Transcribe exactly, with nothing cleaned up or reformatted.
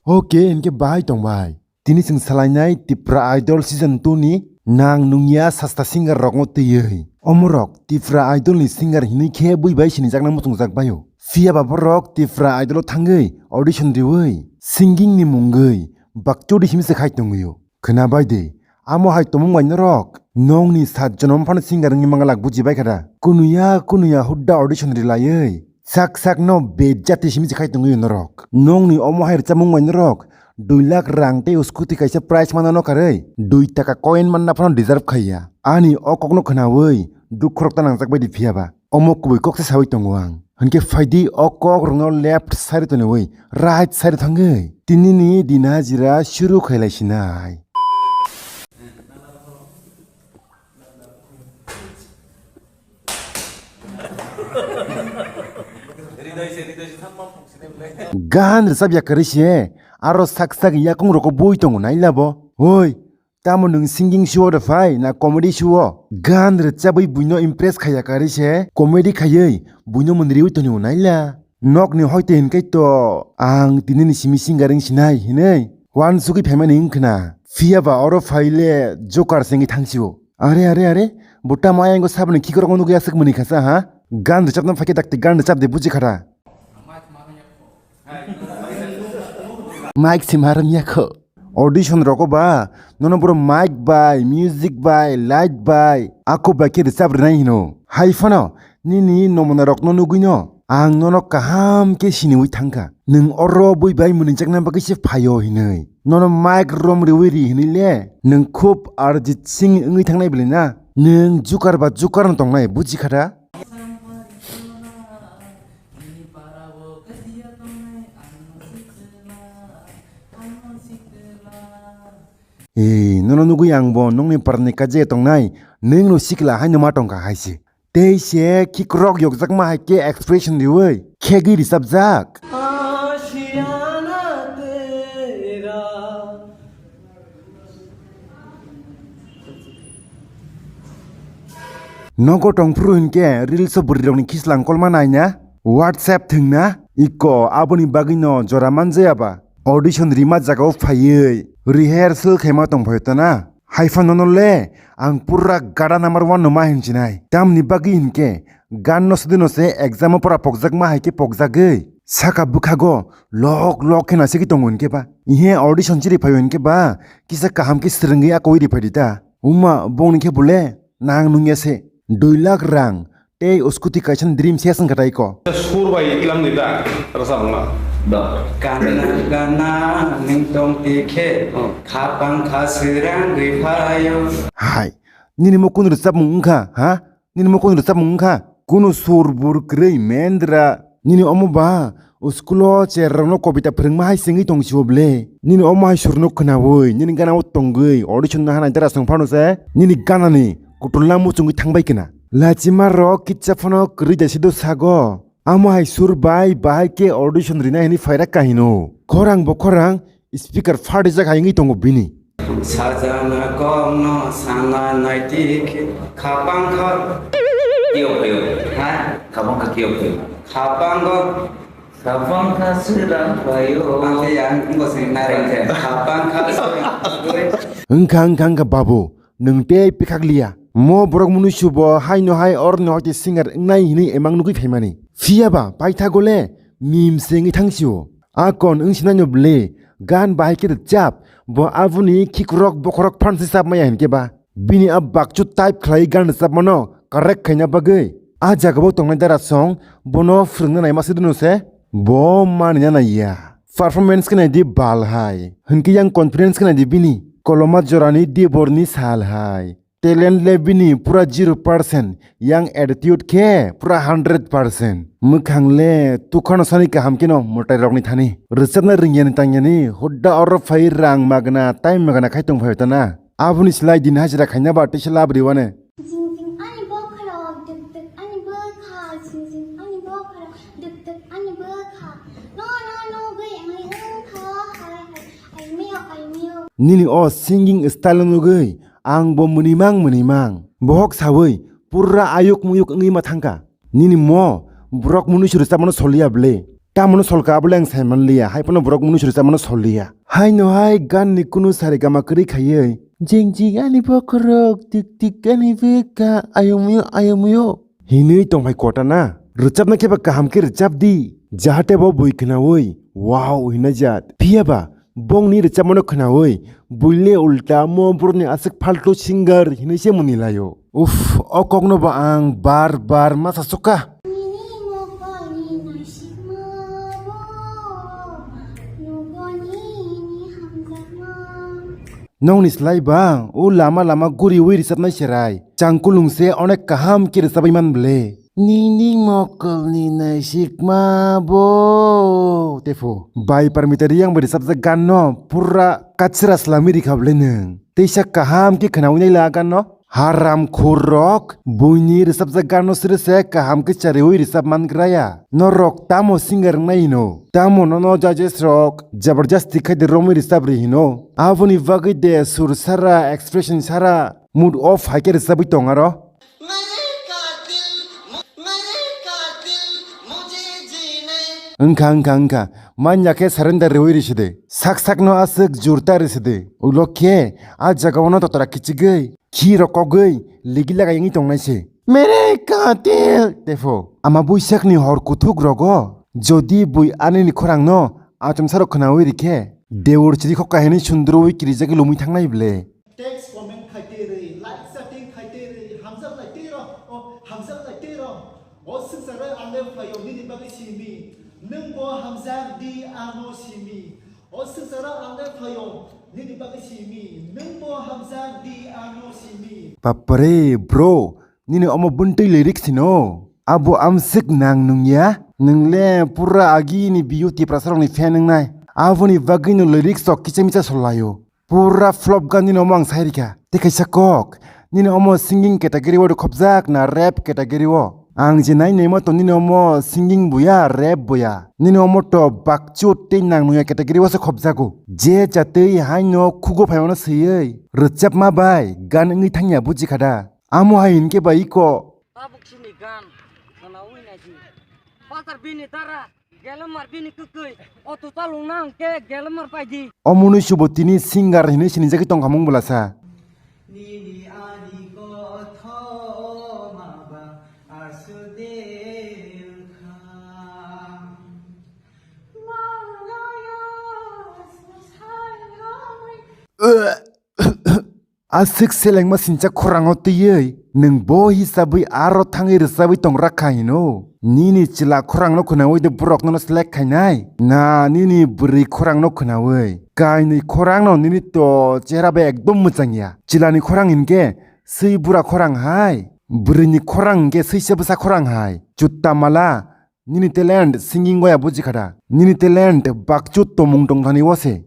Ok, hinkhe bahai tong bai. Tini chwng salainai Tipra Idol season two ni nang nungya sasta singer rokno twiwi. Omorok Tipra Idol ni singer hinwi khe bui bai sinijakna muchungjak baio. Phiya ba borok Tipra Idol o thangwi audition riwi singing ni mungwi bakchodi himse khai tongwio. Khwna bai de, amo hai tongmung bai norok nongni sat jonom phano singer wngwi mangalak buji bai kha da. Kunuya kunuya hudda audition rilaiwi sak sak no bejati simi se khai tongwi norok. Nongni omo hai rwchapmung bai norok dui lakh rang tei scooty kaisa prize manna no karwi dui taka coin manna phano deserve khaiya. Ani o kokno khwnawi dukhorok ta nangjak bai di phiya ba. Omo kubui kok se sawi tongo ang. Hinkhe phaidi o kok rokno left side toniwi right side thangwi tinini din hajira shuru khailai sinai. Gan rwchap ya kwrwi se, aro sak sak yakung rokbo bui tongo naila bo. Oi, tamo nwng singing show de phai na comedy show o? Gan rwchabwi buino impress khaiya kwrwi se, comedy khaiwi buino mwnriwi tonio naila. Nokni hoite hinkhe to ang tinini simi singer wng sinai hinwi wansugwi phaimani wngkhna. Phiya ba oro phaile joker se wngwi thangsio. Are, are, are, bo tamo ayang saboni khikrokno nugwi aswk mwnwi khasa ha? Gan rwchapna phaikhe dakti gan rwchap de buji khata. Mic se ma rwngya kho. Audition rogo ba nono boro mic bai, music bai, light bai, ako bai khe rwchap rwnai hino. Hai phano nini nomona rokno nugwino ang nono kaham khe siniwi thangkha. Nwng oro bui bai mwnwijakna bagwi se phaio hinwi. Nono mic rom riwi ri hinwi le nwng khub Arjit Singh wngwi thangnai bwlai na? Nwng jukar ba jukar no tongnai, buji kha da? Ee, nono nugwi ang bo nokni parni kaje tongnai, nwng no sikla haino ma tongkha hai se. Tei se khikrok yokjakma hai khe expression riwi khegwi rwchapjak. Nogo tongphuru hinkhe reels o bwrwirokni khislang kolma naina, WhatsApp thwngna, iko aboni bagwino jora manjaya ba. Audition rima jagao phaiwi rehearsal khaima tongphaio tana. Haiphano no le ang pura gada number one no ma hinchinai. Tamni bagwi hinkhe gan no sudi no se exam o pora pokjakma hai khe pokjagwi saka bwkhago lok lok khe nasigwi tongo hinkhe ba. Ihe audition chiri phaio hinkhe ba kisa kaham khe swrwngwi akowi ri phaidi ta. Uma bongni khe bole nang nungya se dui lakh rang tei scooty kaisa dream se wngkha tai ko. Sur bai ilang ni da rasa bangla. Gana gana ning tong tikhe khapang kha sirang ri phaio. Hai, nini mo kun rwchapmung wngkha ha? Nini mo kun rwchapmung wngkha? Kunu sur bur kwrwi mendra. Nini omo ba school o cherrokno kobita phwrwngma hai sengwi tong sio ble. Nini omo hai surno khwnawi nini gana o tongwi audition no hanai dara song phano se nini gana ni kutul na muchungwi thangbai kena. Lachima rok kitsa phano kwrwi da sido sago. Amo hai sur bai bahai khe audition rina hini phaira kahino. Khorang bo khorang speaker phatijak hai wngwi tongo bini. Sajana kokno sana naiti khe khapang kha. Kiyok kiyok. Ha? Khapang kha kiyok kiyok. Khapang kha. Khapang kha sira payo. Ang khe yang ngo sing nareng khe. Khapang kha sira. Wngkha, wngkha, wngkha babu. Nwng tei pikhakliya. Mo borok mwnwi subo haino hai oroni hoite singer wngnai hinwi emang nugwi phaimani. Phiya ba paithago le mim se wngwi thangsio. A kon wngsinai no bwle gan bahai khe rwchap, bo aboni khikrok bokhorok phan se chap maya hinkhe ba. Bini a bakchu type khlai gan rwchapmano correct khaina bagwi a jagao tongnai dara song bono phwrwngna naima se dunu se bo manina naiya. Performance khe naidi bal hai. Hinkhe yang confidence khe naidi bini. Koloma jorani diborni sal hai. Talent le bini pura zero percent, yang attitude khe pura hundred percent. Mwkhang le tukhano sani kaham kheno mwtai rokni thani. Rwchapna ringyani tangyani hudda oro phai rang magna, time magna khai tong phai tana. Aboni slai din hajira khaina ba tisa labri wane. Jing jing ani bokhorok, duk duk ani bwkha, jing jing ani bokhorok, duk duk ani bwkha. No, no, no, gwi ang ai wngkha, hai, hai, ai mio, ai mio. Nini o singing style nugwi ang bo mwnimang, mwnimang. Bohok sawi pura ayuk muyuk wngwi ma thangkha. Nini mo borok mwnwi suri chamano soliya ble. Tamono solka abole ang saimanliya, hai phano borok mwnwi suri chamano solliya. Haino hai ganni kunu sari gama kwrwi khaiwi, "Jeng jeng ani bokhorok, tik tik ani bwkha, ayomyo, ayomyo," hinwi tongphai kota na. Rwchapna khe ba kaham khe rwchap di, jahate bo bui khnaui, "Wow," hinna jat. Phiya ba, bongni rwchapmano khnaui, buile ulta mo borokni aswk phaltu singer hinwi se mwnwi laio. Uff, o kokno bo ang bar bar ma sasukha. Nongni slai ba, o lama lama guriui rwchapnai serai. Changkulung se onek kaham khe rwchapwi man ble. Nini mokolni naisikma bo. Tepho. Bai Parmita Riyang bai rwchapjak ganno pura kachra slami rikha ble nwng. Teisa kaham khe khnaui naila ganno. Haram khurrok, buini rwchapjak ganno siri se kaham khe chariui rwchap man graya. Norok tamo singer wngnai hino? Tamo nono judges rok jabardasti khai de romwi rwchap ri hino? Aboni bagwi de sur sara, expression sara, mood off hai khe rwchapwi tong aro. Wngkha, wngkha, wngkha. Manya khe surrender riui risidi. Sak sakno aswk jurta risidi. Ulo khe a jagao no totora kichigwi, khi rokogwi, ligi lagai wngwi tongnai se. Mere katil! Tepho. Ama buisakni hor kuthuk rogo, jodi bui anini khorangno achomsa rok khnaui rikhe, deur chiri khokka hinwi sundurui kirijagwi lumui thangnai ble. Text comment khai tei rwi, like chatting khai tei rwi, hamjak lai tei rw, o hamjak lai tei rw. O swngcharo ang le phaio nini bagwi simi, nwng bo hamjak di ano simi. O swngcharo ang le phaio nini bagwi simi, nwng bo hamjak di ano simi. Bapre, bro, nini omo buntwi lyrics hino? Abo amswk nang nungya? Nwng le pura agini biu Tiprasarokni fan wngnai. Aboni bagwino lyrics rok kicha micha solaio. Pura flop gan nini omo ang sai rikha. Tei kaisa kok, nini omo singing category o khopjak na rap category o? Ang je nai naima to nini omo singing boya, rap boya. Nini omo to bakchut tei nang nungya category o se khopjago. Je jatwi haino khugo phaimano swiwi rwchapma bai gan wngwi thangya bujikha da. Amo hai hinkhe bai iko. Tabuk sini gan khwnaui naidi. Pasar bini dara. Gelemar bini kwkwi, o tuta lungna hwnkhe gelemar paidi. Omonwi subo tini singer hinwi sinijagwi tongkhamung bwlasa. Nini ani kothoma ba aswk de wngkha. Mangaya swsai. Aswk selengma sincha khorang o twiwi, nwng bo hisabwi aro thangwi rwchabwi tong rakha hino? Nini chwla khorang no khwnaui de borok nono select khainai? Na nini bwrwi khorang no khwnaui? Kainwi khorang no nini to chehra bai ekdom mwchang ya. Chwla ni khorang hinkhe swi bura khorang hai, bwrwi ni khorang hinkhe swisa bwsa khorang hai. Chutta mala, nini talent singing o ya bujikha da? Nini talent bakchut tomung tongthani o se.